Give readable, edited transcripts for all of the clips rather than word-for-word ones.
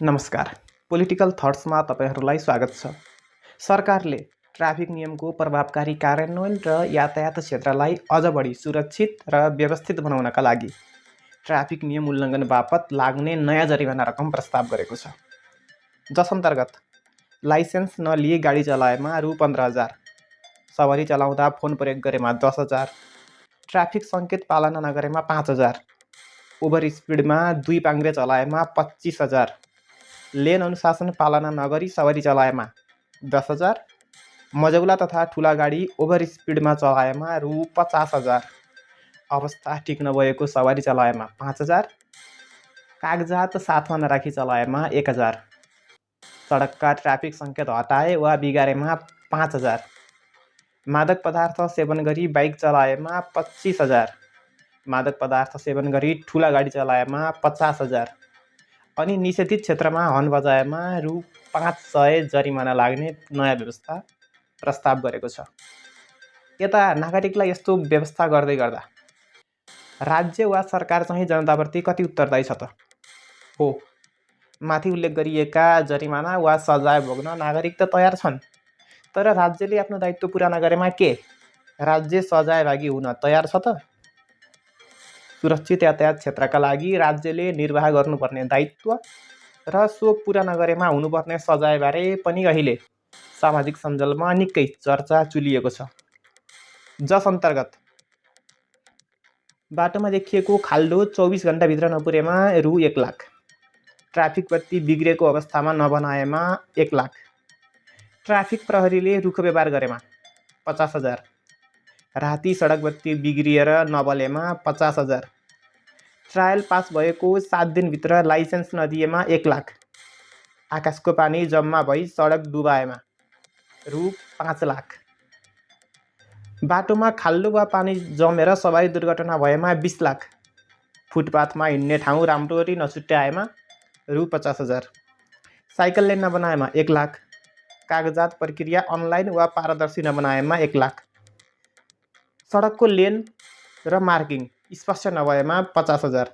नमस्कार। पोलिटिकल थट्समा तपाईहरूलाई स्वागत छ। सरकारले ट्राफिक नियमको प्रभावकारी कार्यान्वयन र यातायात क्षेत्रलाई अझ बढी सुरक्षित र व्यवस्थित बनाउनका लागि ट्राफिक नियम उल्लङ्घन बापत लाग्ने नयाँ जरिवाना रकम प्रस्ताव गरेको छ। जस अन्तर्गत लाइसेन्स नलिई गाडी चलाएमा रु 15,000, सवारी चलाउँदा फोन प्रयोग गरेमा 10,000, ट्राफिक सङ्केत पालना नगरेमा 5,000, ओभर स्पिडमा 2 पाङ्ग्रे चलाएमा 25,000, लेन अनुशासन पालना नगरी सवारी चलाएमा 10,000, मजौला तथा ठुला गाडी ओभर स्पिडमा चलाएमा रु 50,000, अवस्था ठिक नभएको सवारी चलाएमा 5,000, कागजात साथमा नराखी चलाएमा 1,000, सडकका ट्राफिक सङ्केत हटाए वा बिगारेमा 5,000, मादक पदार्थ सेवन गरी बाइक चलाएमा 25,000, मादक पदार्थ सेवन गरी ठुला गाडी चलाएमा 50,000 अनि निषेधित क्षेत्रमा हर्न बजाएमा रु 500 जरिमाना लाग्ने नयाँ व्यवस्था प्रस्ताव गरेको छ। यता नागरिकलाई यस्तो व्यवस्था गर्दै गर्दा राज्य वा सरकार चाहिँ जनताप्रति कति उत्तरदायी छ त? हो, माथि उल्लेख गरिएका जरिमाना वा सजाय भोग्न नागरिक त तयार छन्, तर राज्यले आफ्नो दायित्व पुरा नगरेमा के राज्य सजायभागी हुन तयार छ त? सुरक्षित यातायात क्षेत्रका लागि राज्यले निर्वाह गर्नुपर्ने दायित्व र सो पुरा नगरेमा हुनुपर्ने सजायबारे पनि अहिले सामाजिक सञ्जालमा निकै चर्चा चुलिएको छ। जस अन्तर्गत बाटोमा देखिएको खाल्डो 24 घण्टाभित्र नपुरेमा रु 1 लाख, ट्राफिक बत्ती बिग्रेको अवस्थामा नबनाएमा 1 लाख, ट्राफिक प्रहरीले रुख व्यवहार गरेमा 50,000, राति सडक बत्ती बिग्रिएर नबलेमा 50,000, ट्रायल पास भएको 7 दिनभित्र लाइसेन्स नदिएमा 1 लाख, आकाशको पानी जम्मा भई सडक डुबाएमा रु 5 लाख, बाटोमा खाल्डो वा पानी जमेर सवारी दुर्घटना भएमा 20 लाख, फुटपाथमा हिँड्ने ठाउँ राम्ररी नछुट्याएमा रु 50,000, साइकल लेन नबनाएमा 1 लाख, कागजात प्रक्रिया अनलाइन वा पारदर्शी नबनाएमा 1 लाख, सडकको लेन र मार्किङ स्पष्ट नभएमा 50,000,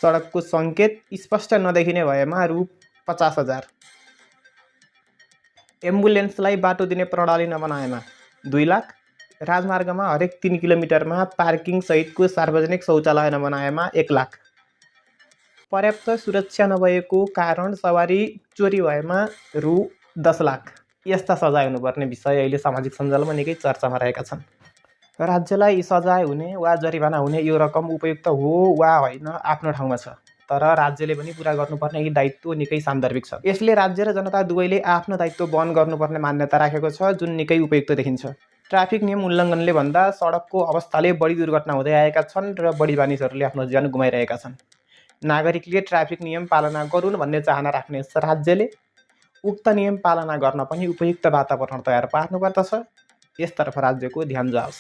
सडकको सङ्केत स्पष्ट नदेखिने भएमा रु 50,000, एम्बुलेन्सलाई बाटो दिने प्रणाली नबनाएमा 2 लाख, राजमार्गमा हरेक 3 किलोमिटरमा पार्किङ सहितको सार्वजनिक शौचालय नबनाएमा 1 लाख, पर्याप्त सुरक्षा नभएको कारण सवारी चोरी भएमा रु 10 लाख। यस्ता सजाय हुनुपर्ने विषय अहिले सामाजिक सञ्जालमा निकै चर्चामा रहेका छन्। राज्यलाई सजाय हुने वा जरिवाना हुने यो रकम उपयुक्त हो वा होइन आफ्नो ठाउँमा छ, तर राज्यले पनि पुरा गर्नुपर्ने यी दायित्व निकै सान्दर्भिक छ। यसले राज्य र जनता दुवैले आफ्नो दायित्व वहन गर्नुपर्ने मान्यता राखेको छ, जुन निकै उपयुक्त देखिन्छ। ट्राफिक नियम उल्लङ्घनले भन्दा सडकको अवस्थाले बढी दुर्घटना हुँदै आएका छन् र बढी मानिसहरूले आफ्नो ज्यान गुमाइरहेका छन्। नागरिकले ट्राफिक नियम पालना गरून् भन्ने चाहना राख्ने राज्यले उक्त नियम पालना गर्न पनि उपयुक्त वातावरण तयार पार्नुपर्दछ। यसतर्फ राज्यको ध्यान जाओस्।